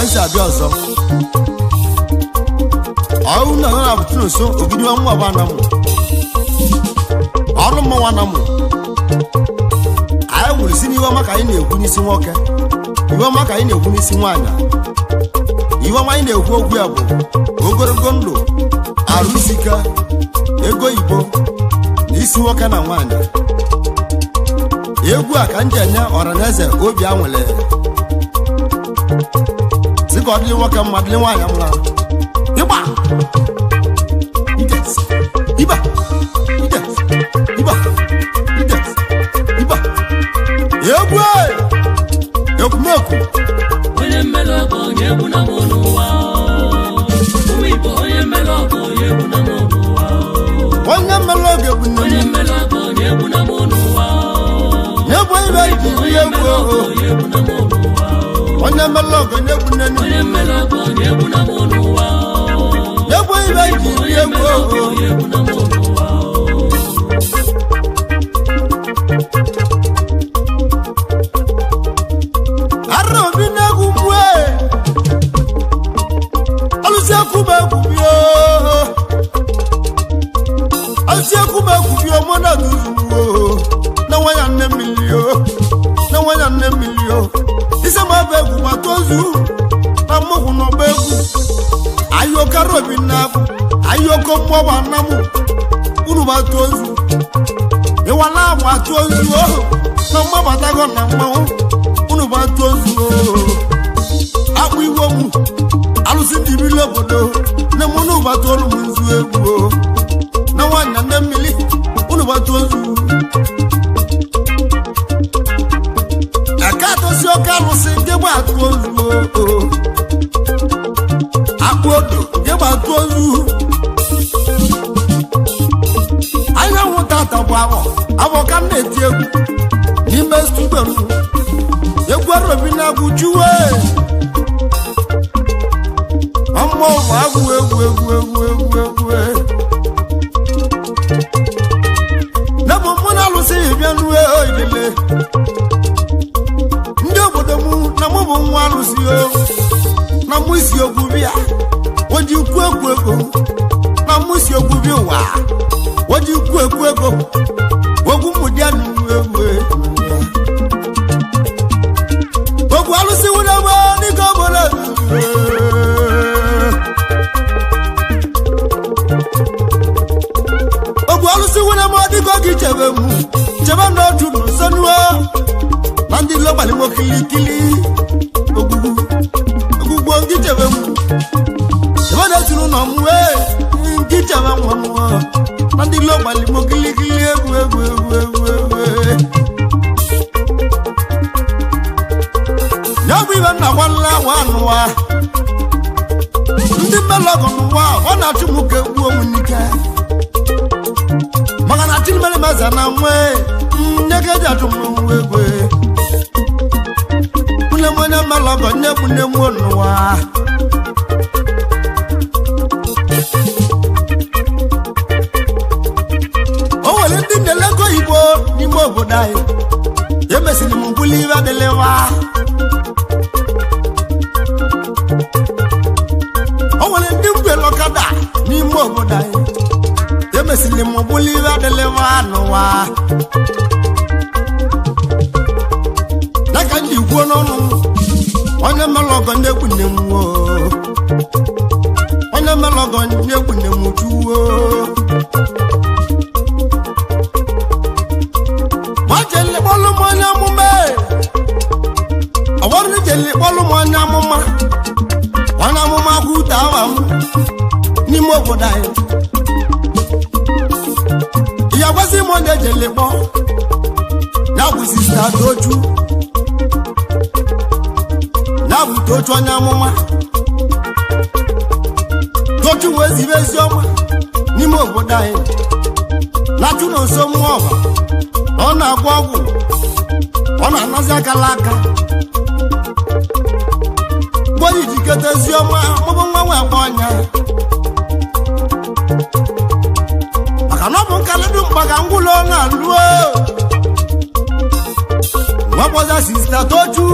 ka m si abịa ọzọ. Ọrụ na na abụtụ nso ogidi nwa bụ anamụ. Ọrụ mmanwụ anamụ. Anyị wuru si n'ihe ọma ka anyị na-ekwu n'isi nwoke. Ihe ọma ka anyị na-ekwu n'isi nwaanyị. Ihe ọma anyị na-ekwu okwu ya bụ ogologo ndụ, arụ isi ike, ego oyibo na isi nwoke na nwaanyị. Egwu a ka m ji enye ọhaneze obi anwụle. Sị ka ọ dịrị nwoke mma, dịrị nwaanyị mma. Ịgba! Ide! Ịba! Ide! Ịba! Ide! Ịba! Egwu e! Ekwumekwu! Onye mmele ọgọ onye egwu na mụ n'ụwa. Ụmụ Igbo, onye mmele ọgọ onye egwu na mụ n'ụwa. Onye mmele ọgọ egwu nne m. Onye mmele ọgọ onye egwu na mụ n'ụwa. Nyegbu ibe ji Onye egwu mmele ọgọ oho. onye egwu na mụ n'ụwa. Onye mmele ọgọ nye egwu nne m. Onye mmele ọgọ onye egwu na mụ n'ụwa. Nyegbu ibe ji Onye egwu mmele ọgọ oho. onye egwu na mụ n'ụwa. Ara obi n'egwu mgbe. Alụsị ekwu m egwu bịa. Alụsị ekwu m egwu bịa, mụ na duzu o. Na nwa ya nne mmiri o. Na nwa ya nne mmiri o. Ise m abụ egwu ma tozu. Na mmụkwụ n'ọgba egwu. Ayọkara obi n'agụ. Ayọkọ mmụọ bụ anamụ. Unu ma tozu. Ịwala agba tozu o. Na mmabatago na mmanwụ. Unu ma tozu o. Akpụ iwe mụ. Alụsị ndị bili obodo. Nne m unu gbatuolu m nzu egwu o. Na nwaanyị nne mmiri. Unu gbatuo nzu. Aka atosi oke alụsị nke gbatuo nzu o. Akpụ odo nke gbatuo nzu. Anyanwụ tata bụ awọ. Awọ ka m na-eti egwu. N'ime studio m. Egwu arobi na-agwụ juwe. Ọmọ ụmụ agwụ egwu egwu egwu egwu egwu. N'ebe mụ na alụsị bịa nue oilele. Ndị obodo mụ na mụ bụ nwa alụsị o. Na mụ isi okwu bịa. O ji kwu ekwu ego. Na mụ isi okwu bịa ụwa. O ji kwu ekwu ego. Ogwu mụ dị anụ egwu egwu. Ogwu alụsị wụlọ egbe dịka obodo. Ogwu alụsị wụlọ egbe dịka oge ichebe m. Chebe m n'otu n'ụsọnuo. Na ndị lọgbalị m okilikili. Ogbugbu. Ogbugbu ngị chebe m. Chebe n'otu n'ụlọ m wee. Ngị chebe nwa m. Na ndị lọgbalị m okilikili egwu egwu egwu egwu egwu. Ya bụ ibe nna gwanla nwa anụwa. Ndị mmelọgọ n'ụwa ọ na-achụ m ka egbuo m n'ike. Maka na Chimere meza na nwe nne ka eji achụ m n'ụwa egwe. Nne m onye mmelọgọ nne bụ nne m n'ụwa. O nwere ndị nlelego Igbo n'ime obodo anyị. Emesiri m mbuli ibe adịlịwa. O nwere ndị ngwere ọkada n'ime obodo anyị. Emesiri m bụlụ ibe adịlịwa n'ụwa. N'aka ndị kwuo n'ọnụ m, onye mere ọgọ ndị egwu nne m oo. Onye mere ọgọ ndị egwu nne m juo. Ma jele kpọlụ m onye amụma e. Ọwọrụ jele kpọlụ m onye amụma. Onye amụma kwute awa m n'ime obodo anyị. Ya gwasị m onye jele kpọ. Ya bụ Sista Tochu. Ya bụ Tochu onye amụma. Tochu wee zibe ezi ọma n'ime obodo anyị. Na-achụ na nso mmụọ ọba. Ọ na-agwọ ọgwụ. Ọ na-anazi akala aka. Gboyi jikọta ezi ọma maọbụ nwa nwa agba ọnya. Maka na ọ bụ nkalịdụ mgba ka ngwụlọ na-alụ o. Nwakpọza Sista Tochu.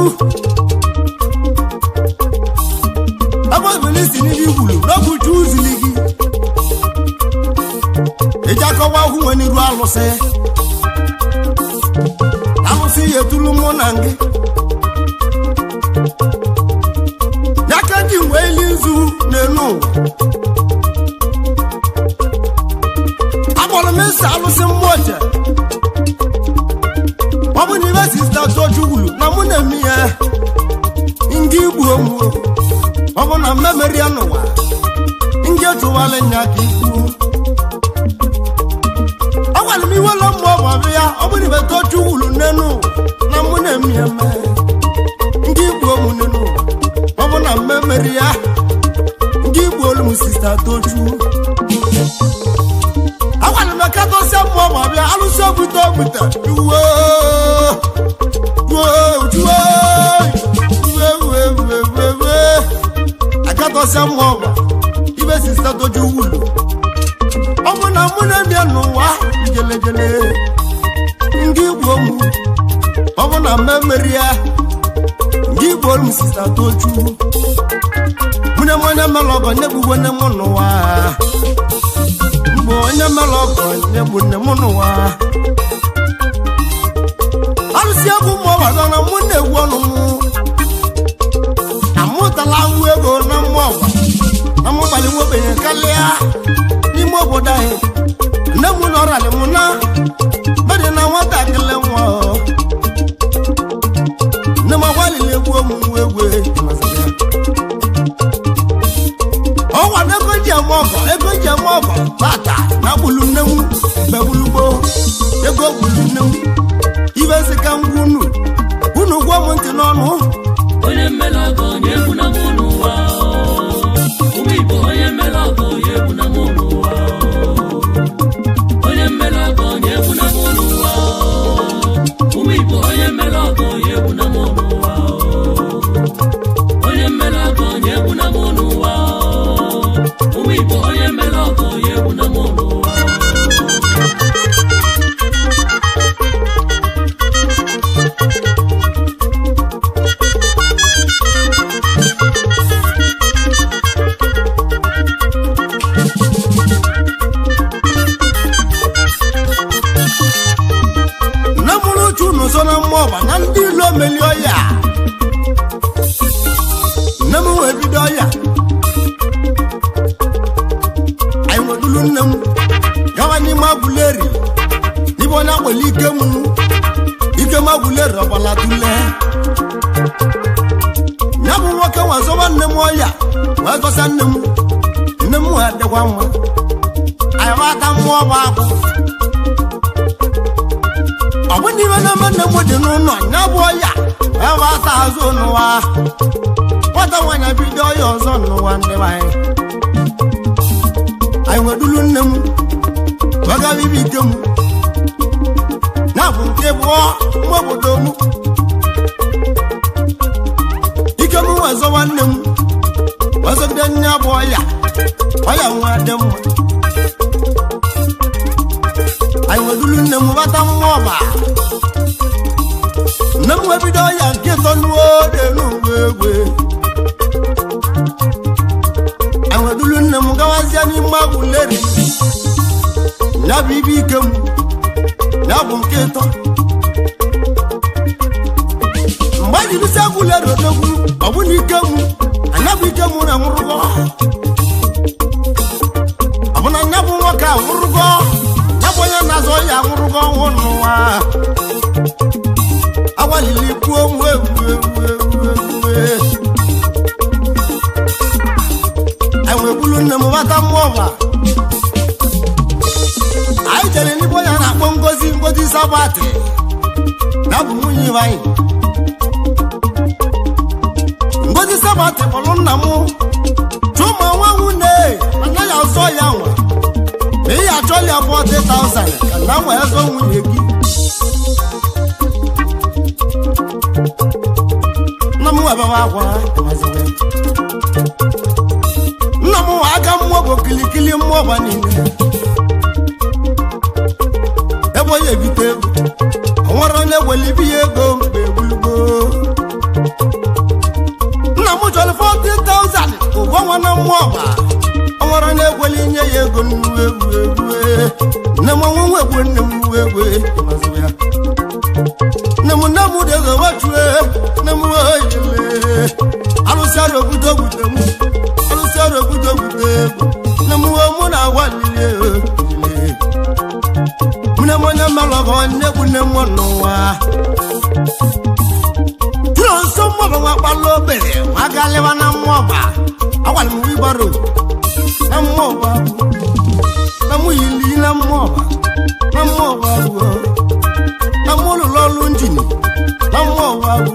gwuru n'obuchi uzili gị iji akọwa okwu nwe n'iru alụsị alụsị ya etulu mụ na gị ya ka ji wee li nzu n'elu ụwa akpọrọ m isi alụsị mmụọ oche ọ bụ na ibe sista tochu gwuru na mụ na-eme ya ndị igbuo m ọ bụ na mmemeri ya n'ụwa ndị echụwala nya ka ikwu agwara m iwela mmụọ bụ ọbụ ya ọ bụ na ibe tochu gwuru n'elu ụwa na mụ na-eme ya eme ndị igbuo m n'elu ụwa ọ bụ na mmemeri ya ndị igbuo olu m sista tochu agwara m ka dosia mmụọ ma bịa alụsị obute obute uwe akatọsịa mmụọ ma ibe sista toju wulu ọ bụ na mụ na-ebịa n'ụwa jelejele ndị igbo m ọ bụ na mmemmeri ya ndị igbo m sista toju mụnye m onye mere ọgọ nye gbugbo nne m n'ụwa mbụ onye mere ọgọ nye gbu nne m n'ụwa alụsị egwu mmụọ gbado na mụ na-egwu ọnụ mụ na mụ tala awụ ego na mmụọ ọgba na mụ gbalị nwa ogbenye karịa n'ime obodo anyị nne m na ọralị mụ na mmadụ na nwatakịrị nwa nne m agbalịla egwu omume egwu ọnwa na ego ji eme ọgọ ego ji eme ọgọ tata na gbulu nne m mgbe ego gbulu nne m ibe si ka ngwa unu unu gwuo m ntị n'ọnụ onye mmele ọgọ onye egwu na mụ n'ụwa ụmụ Igbo onye mmele ọgọ onye egwu na mụ n'ụwa onye mmele ọgọ onye egwu na mụ n'ụwa ụmụ Igbo onye mmele ọgọ onye egwu na mụ n'ụwa onye mmele ọgọ onye egwu na mụ n'ụwa ụmụ Igbo onye mmele ọgọ onye egwu na mụ n'ụwa. Nne mụrụ uche unu so na mmụọ ọgba na ndị ilu emeli ọya nne m wee bido ọya anyị nwedulu nne m gawa n'ime agwụleri n'ime onye agbele ike m ike m agwụleri ọgbala tule ya bụ nwoke nwa zọba nne m ọya wee zọsa nne m nne m wee dịkwa mma anyị gbata mmụọ bụ akwụ ọ bụ n'ime na nne m dị n'ụlọ ya bụ ọya ebe ata azụ n'ụwa nwata nwaanyị bido ọya ọzọ n'ụwa ndị be anyị anyị nwedulu nne m wegara ibe ike m ya bụ nke bụọ nwa obodo m ike m wee zọwa nne m wee zọgide nne ya bụ ọya ọya nwa dị mma anyị nwedulu nne m bata nwa ọba nne m wee bido ya nke tọnuo n'elu mgbe egwe anyị nwedulu nne m gawazie n'ime agwụleri ya bụ ibe ike m ya bụ nke ịtọ mgbe anyị bisi agwụleri odogwu ọ bụ na ike m anya bụ ike m na nwụrụgọ ọ bụ na anya bụ nwoke a nwụrụgọ ya bụ onye na-azọ ya nwụrụgo ọnwụ n'ụwa agbalịla kwuo nwe enwegbulu nne m bata mmụọ ọba anyị jere n'igbo onye na-akpọ ngozi ngozi sabatị na bụ nwunye ibe anyị ngozi sabatị kpọrọ nna m chụma nwa nwunye anaghị azọ ya nwa ma ị achọ ya 40,000 ka na wee zọ nwunye gị nna m webewa akwa nna m nwa aka mmụọ bụ kilikili mmụọ gba niile ebe onye ebite ego o nwere onye gwere ibi ya ego mgbe gbugbo nna m chọrọ 40,000 ụgwọ Ụba nwa na mmụọ ọba ọnwere na-ekweli nye ya ego nnu egwu egwu nne m ọnwụ nwa egwu nne m egwu ịmazụ ya nne m nne m dego wachue nne m oyele alụsị ọrụ obodo gwute m alụsị ọrụ obodo gwute egwu nne m wee mụ na agwa lile nne m onye mmalụ ọgọ nne gwu nne m n'ụwa tụrụ nso mmụọ nwa kpalụ obere nwa galịwa na mmụọ ọba agwara m wibaro na mmụọ ọba na mụ yili na mmụọ ọba na mmụọ ọba bụ na mụ lụrụ ọrụ njin na mmụọ ọba bụ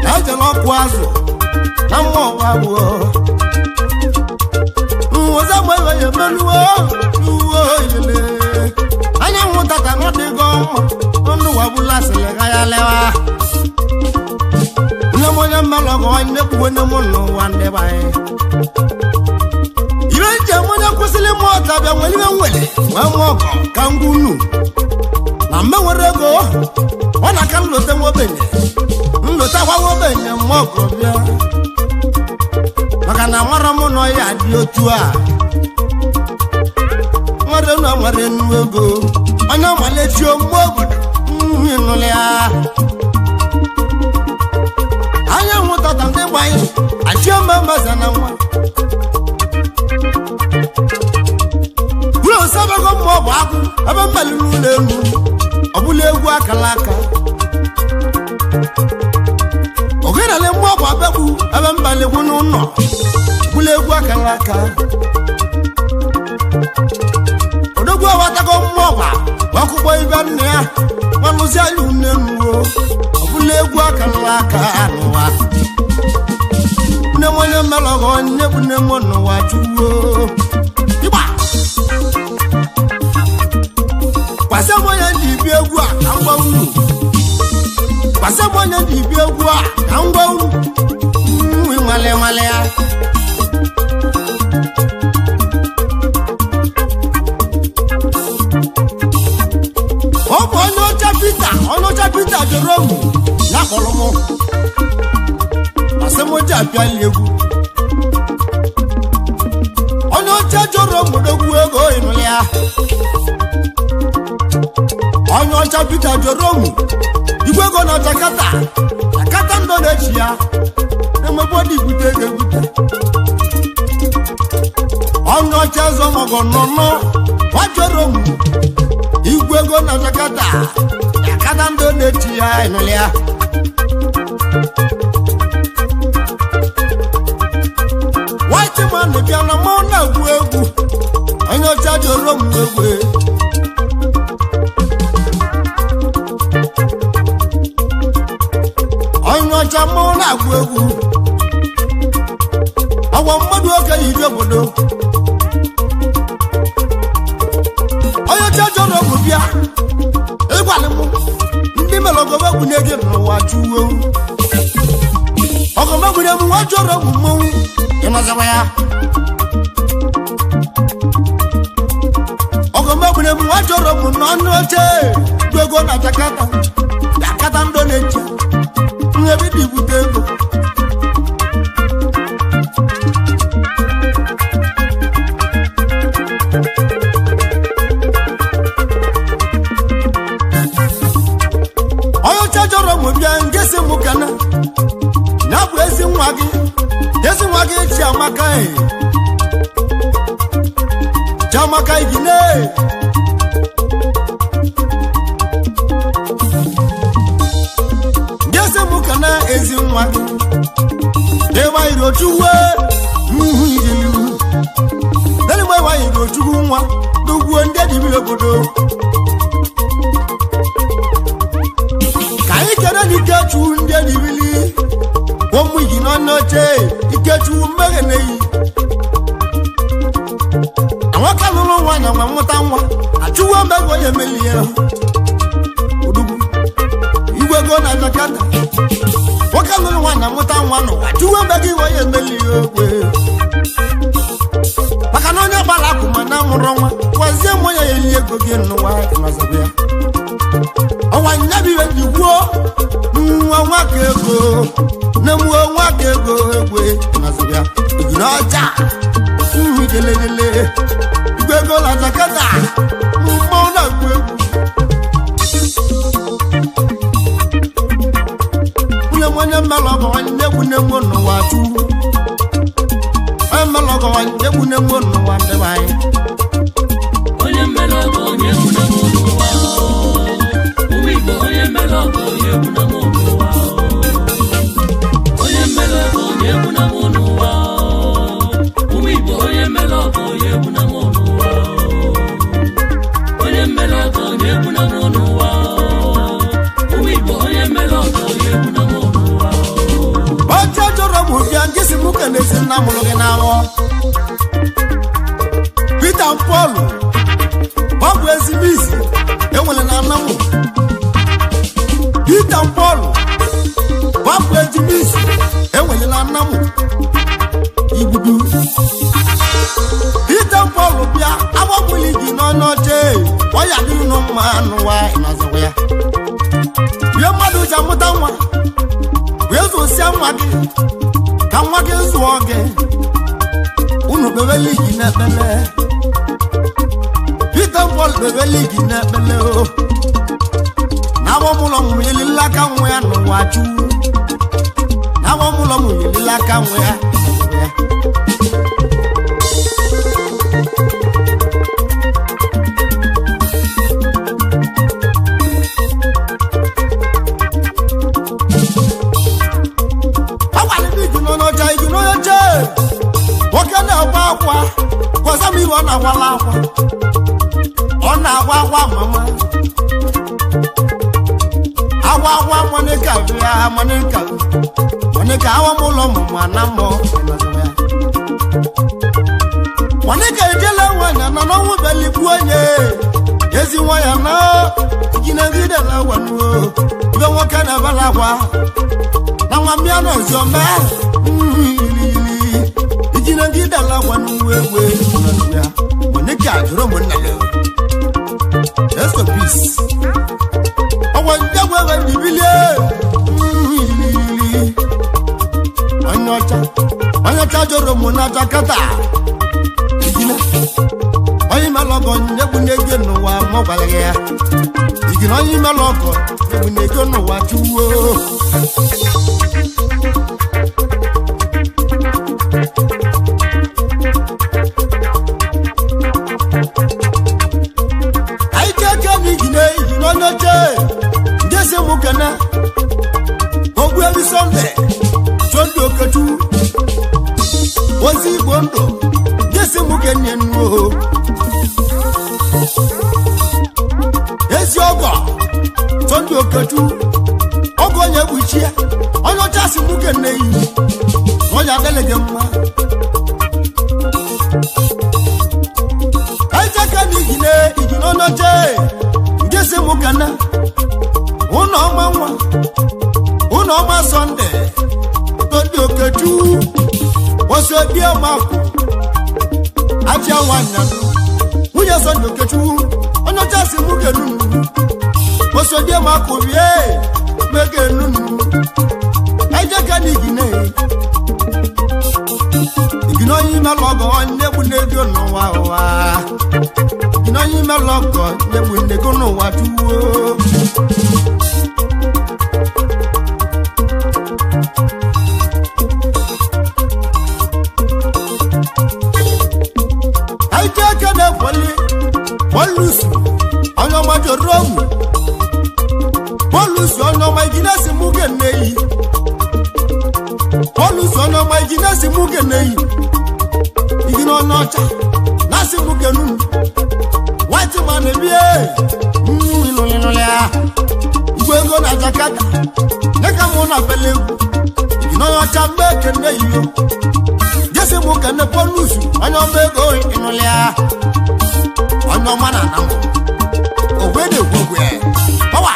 na ejela ọkụ azụ na mmụọ ọba bụ nwoza mgbe ya emeluo uwe oyele anyanwụ tata na ọdịgo mma ndụ wabụla sịrị ga ya lewa nne m onye mmelụ ọgọ nne kwuwe nne m n'ụwa ndị be anyị ibe njem onye kwụsịrị mụ ọta bịa nwere ibe nwere nwee mụ ọgọ ka ngwa unu na mme nwere ego ọ na-aka nlote nwobenye nlote akwa nwobenye mma ọgọ bịa maka na nwara m nọ ya dị otu a nwere na nwere nnu ego onye ọmalechio mgbe obodo nụlụ ya anyanwụ tata ndị gbanyị achioma maza na nwa bụrụ osabago mma ọ bụ akwụ ebe mmalị n'ụlọ elu ọbụla egwu akala aka ogenale mgbe ọ bụ abegbu ebe mbalị gwụ n'ụlọ ọbụla egwu akala aka odogwu awatago mmụọ ọgba ọkụkọ ibe nna ya nwanụzi anya une nuo ọbụla egwu akala aka n'ụwa nne m onye mmelọgọ nne bụ nne m n'ụwa chuwo ịgba kwasị m onye ji ibi egwu a ka m gwa unu kwasị m onye ji ibi egwu a ka m gwa unu nwale nwale ya ọ bụ onye ọcha Pita onye ọcha Pita jụrụ m ya kpọrọ m asị m ji apịali egwu onye ọcha jụrụ m dogwu ego ịnụ ya onye ọcha Pita jụrụ m igwe ego na Jakarta Jakarta ndọ na-echi ya emebe ọ dị ibute ego ebute onye ọcha zọmọgọ nọ nwa jụrụ m igwe ego na Jakarta Jakarta ndọ na-echi ya ịnụlị ya white man bịa na mụ na-egwu egwu onye ọcha jụrụ m egwu onye ọcha mụ na-agwụ egwu ọgwa mmadụ oge yiri obodo onye ọcha jụrụ m bịa ịgwalị m ndị mere ọgọmegwu na-eje n'ụwa chụwo ọgọmegwu na-emu nwa jụrụ m mmọnwụ ịnọzikwa ya ọgọmegwu na-emu nwa jụrụ m n'ọnụ oche ego na Jakarta Jakarta ndọ na-eche nwebi dị ibute ego onye ọcha jọrọ m bịa nge si m kana ya bụ ezi nwa gị ezi nwa gị Chiamaka e Chiamaka igine nge si m kana ezi nwa gị ịwa irochuwe n'ihu ijelu eluigwe ịwa irochukwu nwa n'ugwu ndị dibiri obodo ka anyị kere na Ikechukwu ndị dibili ụmụ igi nọ n'oche Ikechukwu mmehie na-eyi nwoke lụrụ nwaanyị nwa mmụta nwa achụwo mmeghe onye meli ya odugwu igwe ego na Jakarta nwoke lụrụ nwaanyị amụta nwa n'ụwa chụwo mmeghe iwe onye meli ya ogwe maka na onye gbara akwụ ma na amụrụ nwa gwazie m onye ya eli ego gị n'ụwa ịnọzọbụ ya ọnwa nyabibe ji gwuo nwa nwa ka ego nne m nwa ka ego egwe nazịbịa ijiri ọcha njelelele igwe ego na Jakarta mmọnwụ na-agụ egwu nwunye m onye mmelụ ọgọ nwanne egwu na-enwe n'ụwa chukwu onye mmelụ ọgọ nwanne egwu na-enwe n'ụwa ndị be anyị onye mmelụ ọgọ onye egwu na-enwe n'ụwa ụmụ Igbo onye mmelụ ọgọ onye egwu na-enwe n'ụwa onye mmelụ ọgọ onye egwu na-enwe n'ụwa ụmụ Igbo onye mmelụ ọgọ onye egwu na-enwe n'ụwa onye mmelụ ọgọ onye egwu na-enwe n'ụwa ụmụ Igbo onye mmelụ ọgọ onye egwu na-enwe n'ụwa ọcha jọrọ bụ bịa nke si mụ ka na-esi nna mụrụ gị n'ahụ Peter Paul ọ bụ ezigbo isi enwere na anamụ Peter Paul ọ bụ ezigbo isi enwere na anamụ igbudu Peter Paul bịa agbapụli gị n'ọnụ ọcha ọya dị unu mma n'ụwa ịnọzikwa ya bie mmadụ ji amụta nwa wee zụsịa nwa gị ka nwa gị zụọ gị unu kpebe ligi n'ekpele Peter Paul kpebe ligi n'ekpele o na agbamụlọ m yelila aka nwa ya n'ụwa chukwu na agbamụlọ m yelila aka nwa ya n'ụwa ya. Agwara m iji n'ọcha iji n'oche nwoke na-agba akwa kwọsa m iwe ọ na-agbala akwa ọ na-agwa akwa mama agwa akwa monika bịa monika monika awa m ụlọ mụmụ na mmụọ monika ejela nwanyị na n'ọnwụ beligbu onye ezi nwa ya na jinegidela gwanuo ibe nwoke na-ebela akwa na nwa mmịa na ọzọ mee ijinegidela gwanuo egwe ya monika jụrụ ụmụnna ya rest in peace ọgwọ njegwe egwe ndibilie onye ọcha onye ọcha jụrụ mụ na Jakarta ijina onye imelọgọ nyegbu n'ego n'ụwa ma ọ gwara ya ijina onye imelọgọ nyegbu n'ego n'ụwa chuwo anyị keke na ijine ijina onye oche nke si mụ kene ogbuebi sọnde chọndụ okechu ozi igbo ndụ nke si mụ kene nnuo ezi ọgọ chọndụ okechu ọgọ onye kpuchie onye ọcha si mụ kene yi na ọya adịghị gị mma ejeke na ijine ijine onye oche nke si mụ kene ụnọ ọma nwa ụnọ ọma sọnde todi okechu osi obi ọmakụ achịa nwanyị nwunye sọnde okechu onye ọcha si mụ genunu osi obi ọmakụ bie megenunu ejeke na igine igine onye ime lọgọ onye bụ n'ego n'ụwa ụwa igine onye ime lọgọ onye bụ n'ego n'ụwa tuwo ike na-ekweli pọlusu onye ọma jọrọ owu pọlusu onye ọma iji na-esi mụ geneyi pọlusu onye ọma iji na-esi mụ geneyi igi n'ọnụ ọcha na-asị mụ genu white man bie ịlụlịlụlịa igwe ego na Jakarta dịka mụ na bele egwu igi n'ọnụ ọcha mgbe ekene yiyo jesi mụ kene pọlusu onye ọma ego ịnụlịa onye ọma na ana mbụ ogwe na-ekwu okwu ya ọwa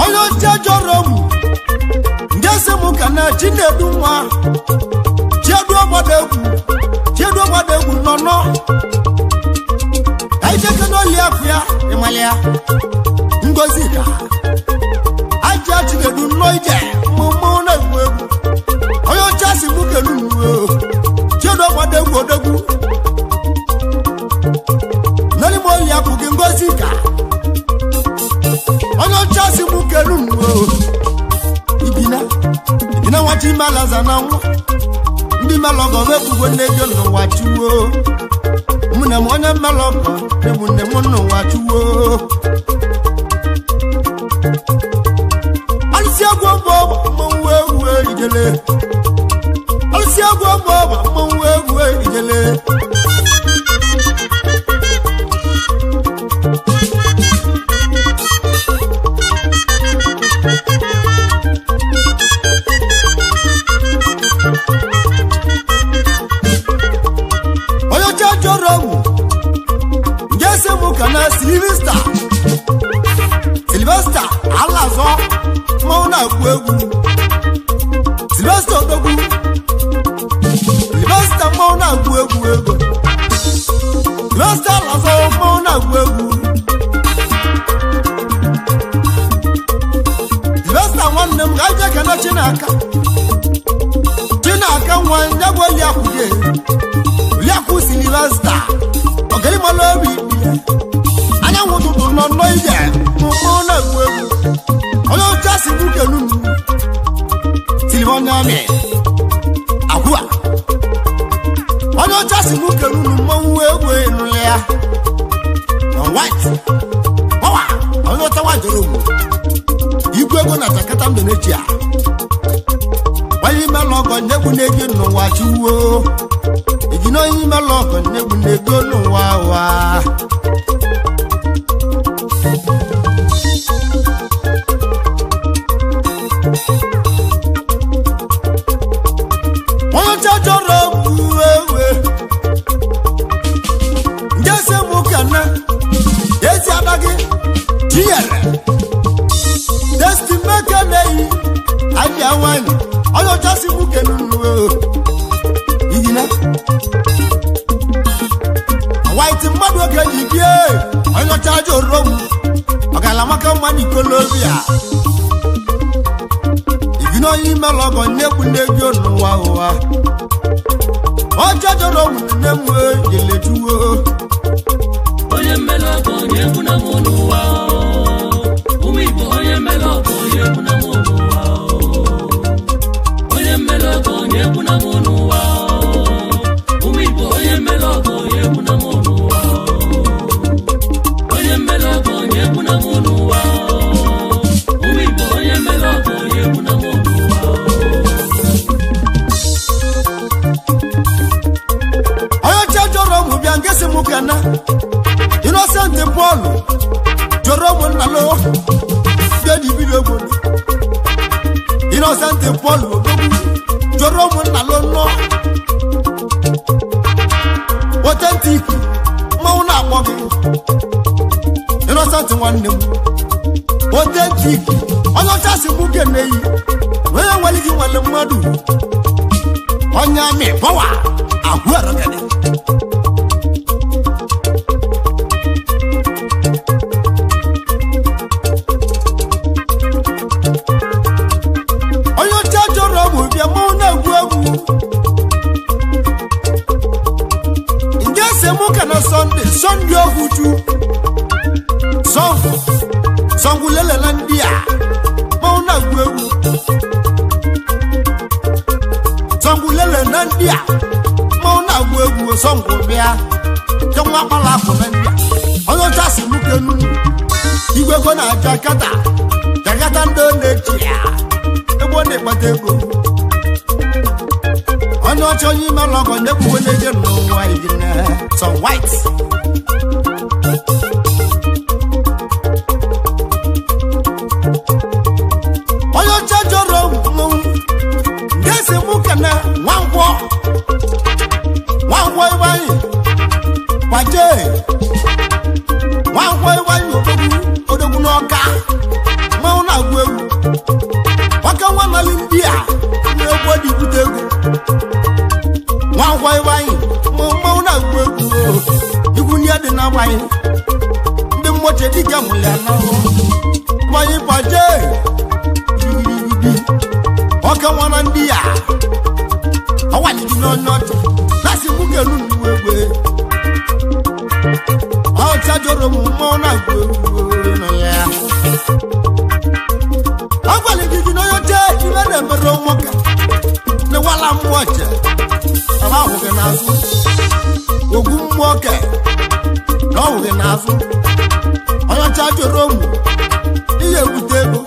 onye oche jọrọ m nke si mụ ka na chinedu nwa chiedu obodo egwu chiedu nnọọ ka ijeke n'oli akụ ya ịmalị ya ngozi ka aja chinedu nnọọ ije mmụmụ na-egwu egwu onye ọcha si mụ kelu nnuo chiedu ọgbado egwu odogwu n'ime oli akụ gị ngozi ka onye ọcha si mụ kelu nnuo ibina ibina nwachi imelaza na nwa ndị melọgọ wepụgo nne gị n'ụwa chuwo mụ na m onye mmelọgọ egbu nne m n'ụwa chuwo alụsị egwu ọgbọ mmanwụ egwu ijele alụsị egwu ọgbọ mmanwụ egwu ijele onye ọcha jọrọ m nje si mụ ka na silivesta silvesta alazọ mmanwụ na-agụ egwu silvesta odogwu silvesta mmanwụ na-agụ egwu egwu silvesta alazọ mmanwụ na-agụ egwu silvesta nwanne m ga je kana chinaka chinaka nwa nyagwa oliakụ gị oliakụ silvesta ọgịrịmalụ obi anyanwụ ụtụtụ nọ nnọọ ije mmanwụ na-egwu egwu onye ọcha si mụ kelu m silivọnya mi agwụa onye ọcha si mụ kelu m mmanwụ egwu ịnụla ya na white ọwa onye ọcha nwajọrọ ogwu igwe ego na Jakarta Indonesia onye ime lọgọ nyegbu na-ego n'ụwa chiwuo ejina onye ime lọgọ nyegbu na-ego n'ụwa ụwa onye ọcha chọrọ bụ ewe nje si mụ kana ezi ada gị tinyere desti meke na-eyi ajịa nwanyị onye ọcha si mụ kenu nnuwe iyina white mmadụ oge ji bie onye ọcha jọrọ m ọgalamaka mma n'ikolobia ibina onye ime lọgọ nyegbu n'ego n'ụwa ụwa ọjọ́ jọrọ m nne m yelejuwo onye mmele ọgọ onye egwu na mụ n'ụwa ụmụ Igbo onye mmele ọgọ onye egwu na mụ n'ụwa onye mmele ọgọ onye egwu na mụ n'ụwa ụmụ Igbo onye mmele ọgọ onye egwu na mụ n'ụwa onye mmele ọgọ onye egwu na mụ n'ụwa ụmụ Igbo onye mmele ọgọ onye egwu na mụ n'ụwa onye ọcha jọrọ m bịa nke si m kana Innocent Paul jọrọ m nnalụ bịa dibido obodo Innocent Paul odogwu jọrọ m nnalụ nnọọ authentic mmanwụ na-akpọ gị Innocent nwanne m authentic onye ọcha si mụ keneyi onye nwere gị nwere mmadụ onye amị pọwa ahụ arọgede onye ọcha chọrọ bụ bịa mmanwụ na-egwu egwu nke ese mụ ka na sọnde sọnde ohuju sọngụ sọngụ lelela ndị a mmanwụ na-egwu egwu sọngụ lele na ndị a mmanwụ na-agwụ egwu sọngụ bịa ke nwa kpala akụ na ndị a onye ọcha si mụ kenu igwe ego na Jakarta Jakarta ndị ọ na-echi ya ebe ọ na-ekpata ego onye ọcha onye ime lọgọ nyegbuwe na-eje n'ụwa ijine sọ white onye ọcha jọrọ mmanwụ nke si mụ kene nwankwọ nwankwọ iwanyi kwaje nwankwọ iwanyi odogwu odogwu n'ọka mmanwụ na-agụ egwu ọka nwa nali ndị a na-egwu dị bute egwu nwankwọ iwanyi mmanwụ na-agụ egwu mmanya ndị mmoche dike mụrụ ya n'ọrụ mmanya gbaje ọka nwa na ndị ya ọwalidi n'onye ọcha na-asị mụ ga-elu nnuwe egwe ọcha jụrụ m mmọnwụ na-agụ egwu nọ ya ọgwalidi gị n'onye ọcha ibe na-emere nwoke n'ịwala mmụọ ọcha ala ahụ gị n'azụ ogwu mmụọ ke na ọhụ gị n'azụ onye ọcha jụrụ ụmụ ihe ebute ego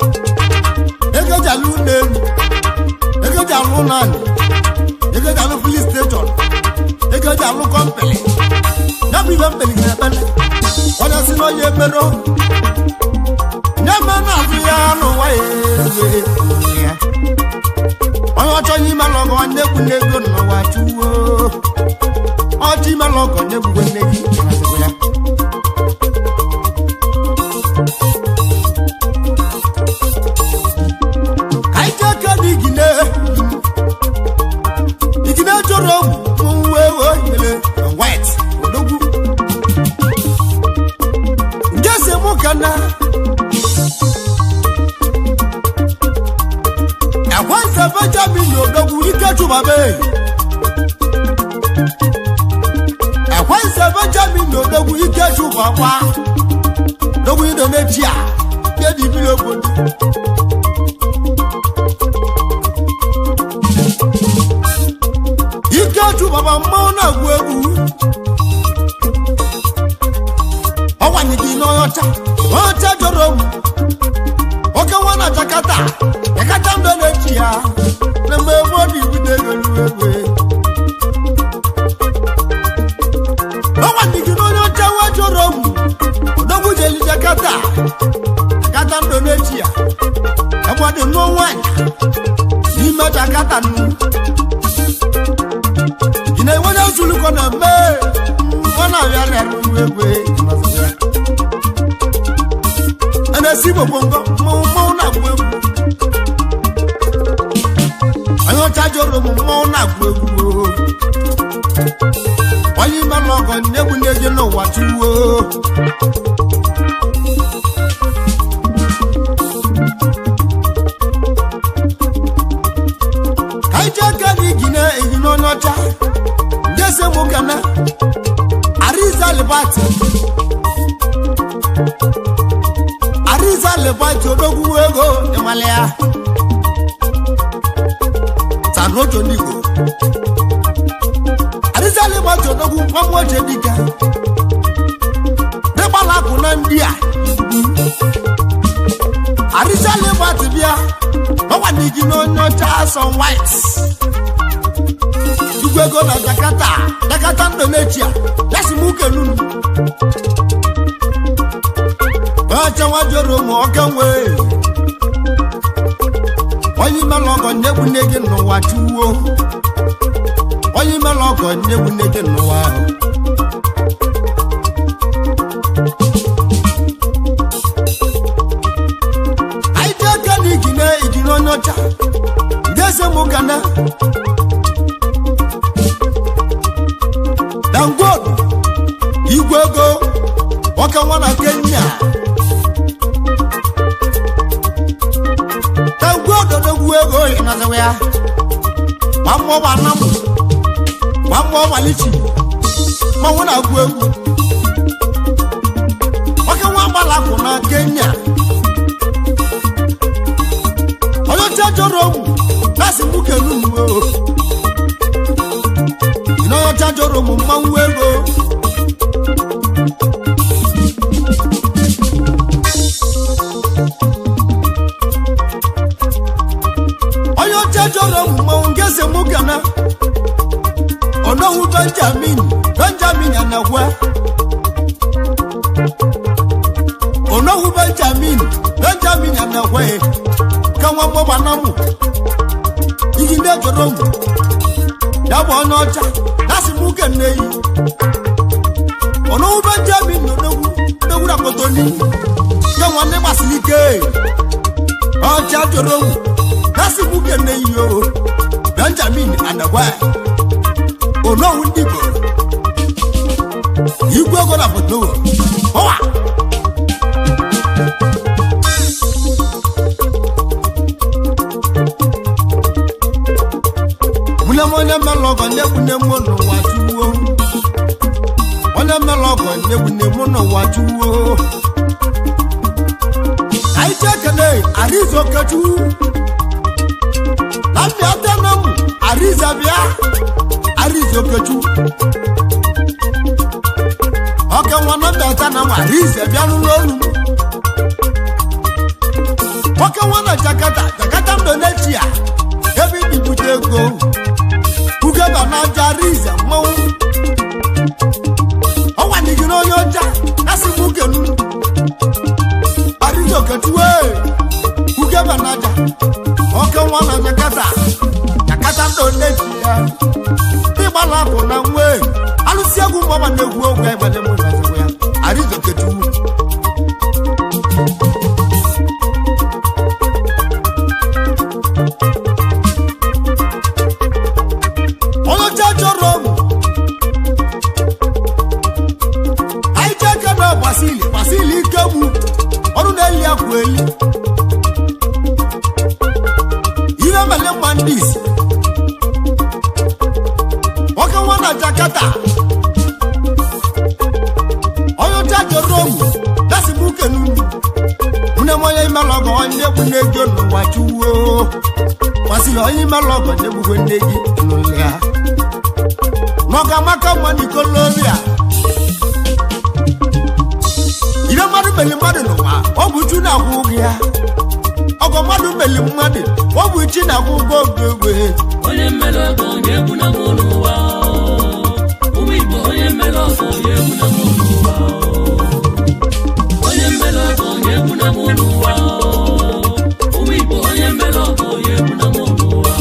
ego eji alụ ụlọ elu ego eji alụ ụlọ anị ego eji alụ filis steshọn ego eji alụ kọmpịlị ya bụ ibe mkpeli ga-ekpele onye si na onye emere nye me na-azụ ya n'ụwa ya eze ya onye ọchọ onye ime lọgọ nne egwu n'ego n'ụwa chuwo ọchọ ime lọgọ nne egwu nne gị na-azụkwa ya ka anyị jee ke dị igine igine jụrụ mwe oyele white odogwu nke si mụ ka na ekwense benjamin odogwu ike chụbabe ekwense benjamin odogwu ike chụbakwa odogwu indonesia nke dị biri obodo ikechu baba mmanwụ na-agụ egwu ọwanye gị n'ọcha ọcha jọrọ m oke nwa na jakata jakata ndụ na-echi ya na mgbe ebe ọ dị ibido ego elu egwe ọwanye gị n'onye ọcha nwa jọrọ m odogwu jeli jakata jakata ndụ na-echi ya ebe ọ dị nụọ nwaanyị n'ime jakata nnu ị na-enwe onye nzulukọ na mbe ọ na-abịa rịa egwe a na-esi igbo gbongo mmanwụ mmanwụ na-agụ egwu onye ọcha jụrụ m mmanwụ na-agụ egwu onye ime n'ọgọ na-egbu na-eje n'ụwa tuwo ka anyị jee ka dị igine egine onye ọcha ndị ese nwoke na ariza libati ariza libati odogwu ego ịmala ya sanojo n'igbo ariza libati odogwu nwa oche dike n'ịgbala akụ na ndị a ariza libati bịa ọkwa n'igi n'onye ọcha son white igwe ego na Jakarta Jakarta Indonesia yasi mụ kenunu ọcha nwa jọrọ ụmụ ọka nwee onye ime ọgọ nyegbu nne gị n'ụwa chuwo onye ime ọgọ nyegbu nne gị n'ụwa ahụ anyị ji aka na igine igine onye ọcha ndị eze mụ gana dangote igwe ego nwoke nwa na Kenya dangote odogwu ego ịnazawa ya gba mmụọ gba anamụ gba mmụọ gbalichi mmanwụ na-agụ egwu nwoke nwa gbalapụ na Kenya onye ọcha jọrọ ogwu na-asị mụ kelu mgbe n'ọcha jọrọ ụmụ mmanwụ ego onye ọcha jọrọ ụmụ mmanwụ nke si mụ gana ọnọwụ benjamin benjamin anagwa ọnọwụ benjamin benjamin anagwa ka nwa mgbọgba na mụ igi ndị jọrọ ụmụ ya bụ onye ọcha na-asị m uke nne yi ọnụwụ benjamin n'odogwu odogwu na kotoni nke nwanne gbasiri ike ọcha jọrọ owu na-asị m uke nne yi o benjamin anagwa onowu ndị igbo igwe Igwe ego na Porto ọwa nwunye m onye mmelụ ọgọ nye gwunye m n'ụwa juwo onye mmelụ ọgọ nye gwunye m n'ụwa juwo anyị chekene arizo kechu na mbịa tenam ariza bịa arizo kechu ọke nwa na mbịa tenam ariza bịa n'ụlọ olu nwoke nwa na Jakarta Jakarta Indonesia ebe ibibute ego ugeba na aja ariza mmanwụ ọnwa nigi n'onye ọcha asị m ukenu ariza okechuwe ugeba na aja oke nwa na Jakarta Jakarta Indonesia ịgbala akụ na nwe alụsị egwu mgbawa na-egwu ogwu ịgbanye m ya ariza okechuwu onye chọrọ m anyị cheke na gbasili gbasili ike mụ ọrụ na-eli akwa eli ihe mele mma ndị isi nwoke nwa na Jakarta onye ọcha jọrọ m dasibukenu nne m onye imelụ ọgọ onye egbu na-ejo n'ụwa chuwo gbasili onye imelụ ọgọ na-egbugwe nne gị n'ụlọ ya n'ọga maka mma n'ikolobia ihe mmadụ meli mmadụ n'ụwa ọ bụ chu na-akwụ ụgwọ ya ọgọ mmadụ meli mmadụ ọ bụ chi na-akwụ ụgwọ ogwe onye mmele ọgọ onye egwu na mụ n'ụwa ụmụ Igbo onye mmele ọgọ onye egwu na mụ n'ụwa onye mmele ọgọ onye egwu na mụ n'ụwa ụmụ Igbo onye mmele ọgọ onye egwu na mụ n'ụwa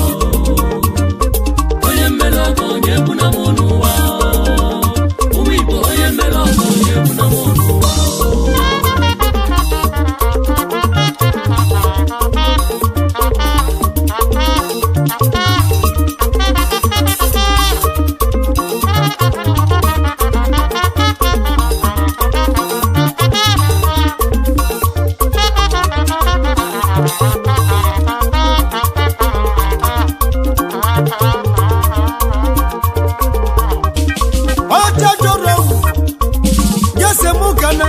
onye mmele ọgọ onye egwu na mụ n'ụwa ụmụ Igbo onye mmele ọgọ onye egwu na mụ n'ụwa. Ọcha jọrọ ewu nyese mụ kana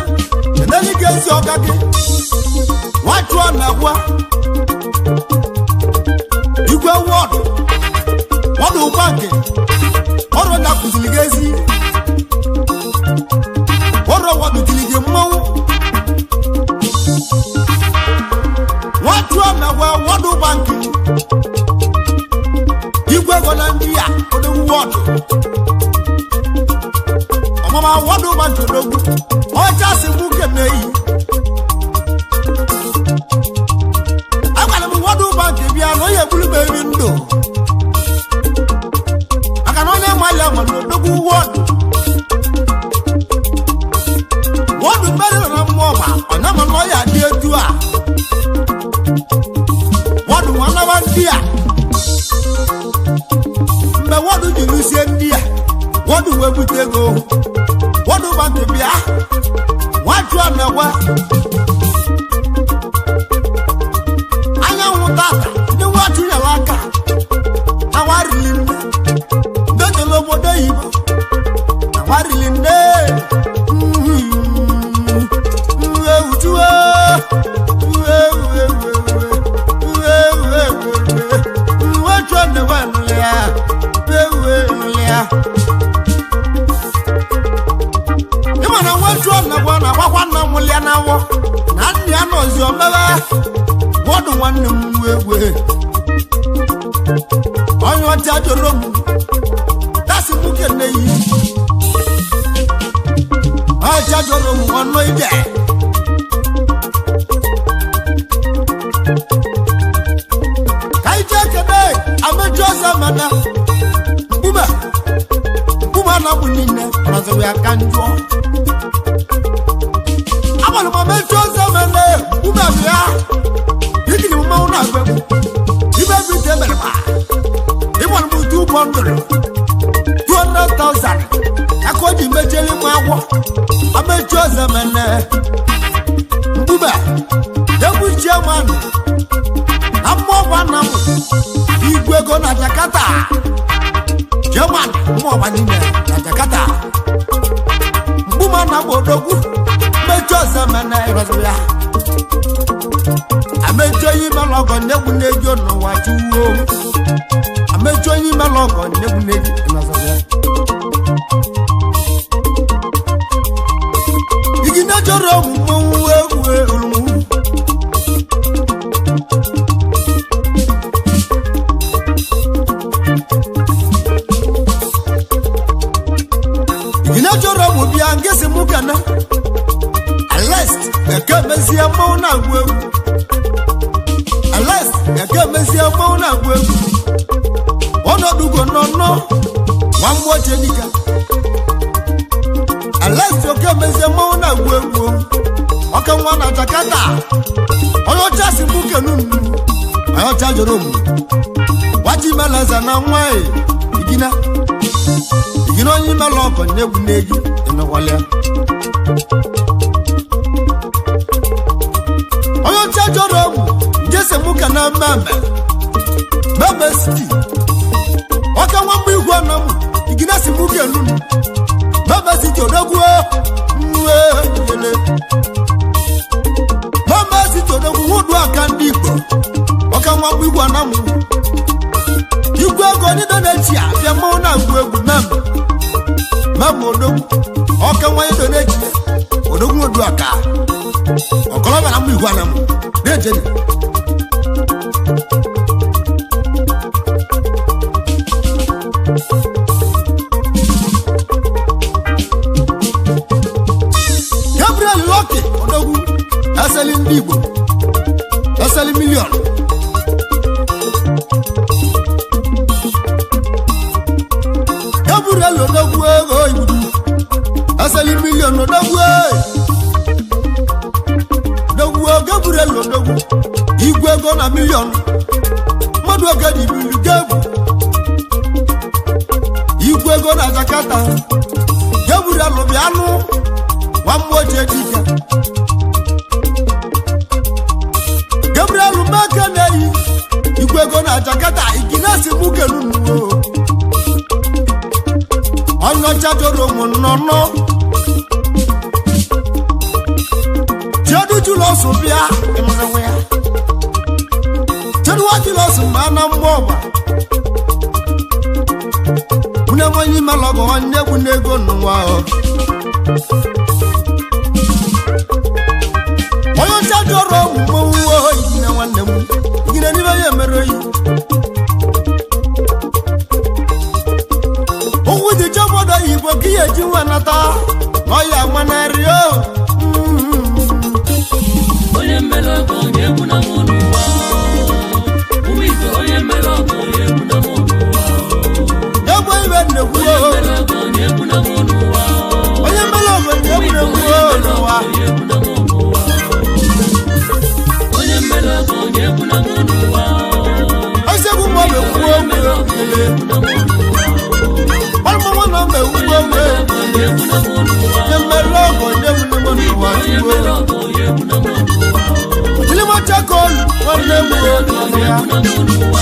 eneli ga-ezi ọga gị nwachụọ na gwa igwe wọdụ wọdụ ụgba nke ọrụ na kụziri gị ezi ọrụ wọdụ tiri gị mmanwụ nwachụọ na gwa wọdụ ụgba nke igwe ego na ndị a odogwu wọdụ ọmama wọdụ ma ntodogwu ọcha si mụ keneyi agwara m wọdụ ma nke bịa na onye egburu m eri ndụ maka na onye ma ya nwere odogwu wọdụ wọdụ mmeri nọ na mmụọ ma ọnya ma na ọya dị etu a wọdụ nwanaba ndị a mgbe wọdụ ji lụsie ndị a wọdụ wee bute ego wọdụ bankị bịa nwachụọ na-egwe anyanwụ tata ndị nwachụ nyere aka awarili nne ndị jere obodo oyibo awarili nne ewuchuo nwachụọ na-egwe nụlụ ya ewu nụlụ ya ịma na nwa jụọ na gwa na agbakwa nna m lịa na awọ na nna ya nọzi omebe wọdụ nwanne m nwa egwe onye ọcha jụrụ m dasị m kene yi ọcha jụrụ m ọnụ ije ka ije kene ameju ọzọ mana mkpume mkpume anabụ niile ọzọ ya ka njụọ agbara m amechi ọzọ mele ume bịa ikiri m mmanwụ na agba egwu ibe bi te mere ma ịgbara m utu ụgbọ ndụrụ 200,000 aka o ji mechieli m agwọ Amechi Ozemene Mkpube egwu chairman na mmụọgba nna m igwe ego na Jakarta chairman mmụọgba niile na Jakarta mkpuma na m odogwu Amechi Ozemene ịrọzụ ya Amechi onye ime lọgọ nyegwu n'eji n'ụwa chuwo Amechi onye ime lọgọ nyegwu n'eji ịrọzụ ya Igine jọrọ mmanwụ egwu olu Igine jọrọ mụ bịa ngesi mụ gana Alest eke mezie mmanwụ na-agụ egwu Alest eke mezie mmanwụ na-agụ egwu ọnọdụgo nọnọ nwa mgboche dike Alest oke mezie mmanwụ na-agụ egwu ọka nwa na Jakarta onye ọcha si mụ kenu nnu onye ọcha jụrụ m gwaji meleze na nwa igina igina onye imela ọkọ nyegwu n'egi ịnọkwalịa onye ọcha jụrụ m njese mụ ka na mmemme mmemme siti ọka nwa mgbe igwe na m igina si mụ kenu nnu mmemme siti odogwu nnu ele mmemme siti odogwu nwụdu aka ndị Igbo ọka nwa mgbe igwe na m igwe ego niile na-echi abịa mmanwụ na-agụ egwu mem mem odogwu ọka nwa ido na-echi odogwu odu aka ọkọlọbịa na mgbe igwe na m na-ejeni Gabriel Lucky odogwu eseli ndị Igbo eseli miliọn Gabriel odogwu ego igbudu eseli miliọn odogwu odogwu Gabriel odogwu igwe ego na miliọn mmadụ oge dị ibili gebu igwe ego na Jakarta Gabriel bịanụ nwa mmụọ ochie dike Gabriel Meke na-eyi igwe ego na Jakarta iginesi mụ kelu nnuo onye ọcha jụrụ ụmụ nnọnọ Chedu Julius bịa ịmụrịnwa ya Chedu Julius ma na mgbe ọgba nwunye nwanyi melọgọ nwanne egwu n'ego n'ụwa onye ọcha jụrụ ụmụ mmanwụ igine nwanne m igine n'ime ya mere oyi ụkwụ dị je obodo oyibo ka ihe eji nwa nata n'ọya manarị o Onye mmere ọgọ onye egwu na mụ n'ụwa ụmụ Igbo onye mmere ọgọ onye egwu na mụ n'ụwa egbe ibe nnekwu onye mmere ọgọ onye egwu na mụ n'ụwa onye mmere ọgọ onye egwu na onye mụ mmere n'ụwa ọgọ onye egwu na mụ n'ụwa onye mmere ọgọ onye egwu na mụ n'ụwa osiegwu ma ọ bụ ekwu onye mmere ọgọ onye egwu na mụ n'ụwa ọlụmọ na mba ekwu onye ogwe mmere ọgọ onye egwu na mụ n'ụwa onye mmere ọgọ onye egwu na mụ n'ụwa onye mmere ọgọ onye egwu na mụ n'ụwa Chilima chakol nwanne m onye mmere ọgọ onye egwu na mụ n'ụwa.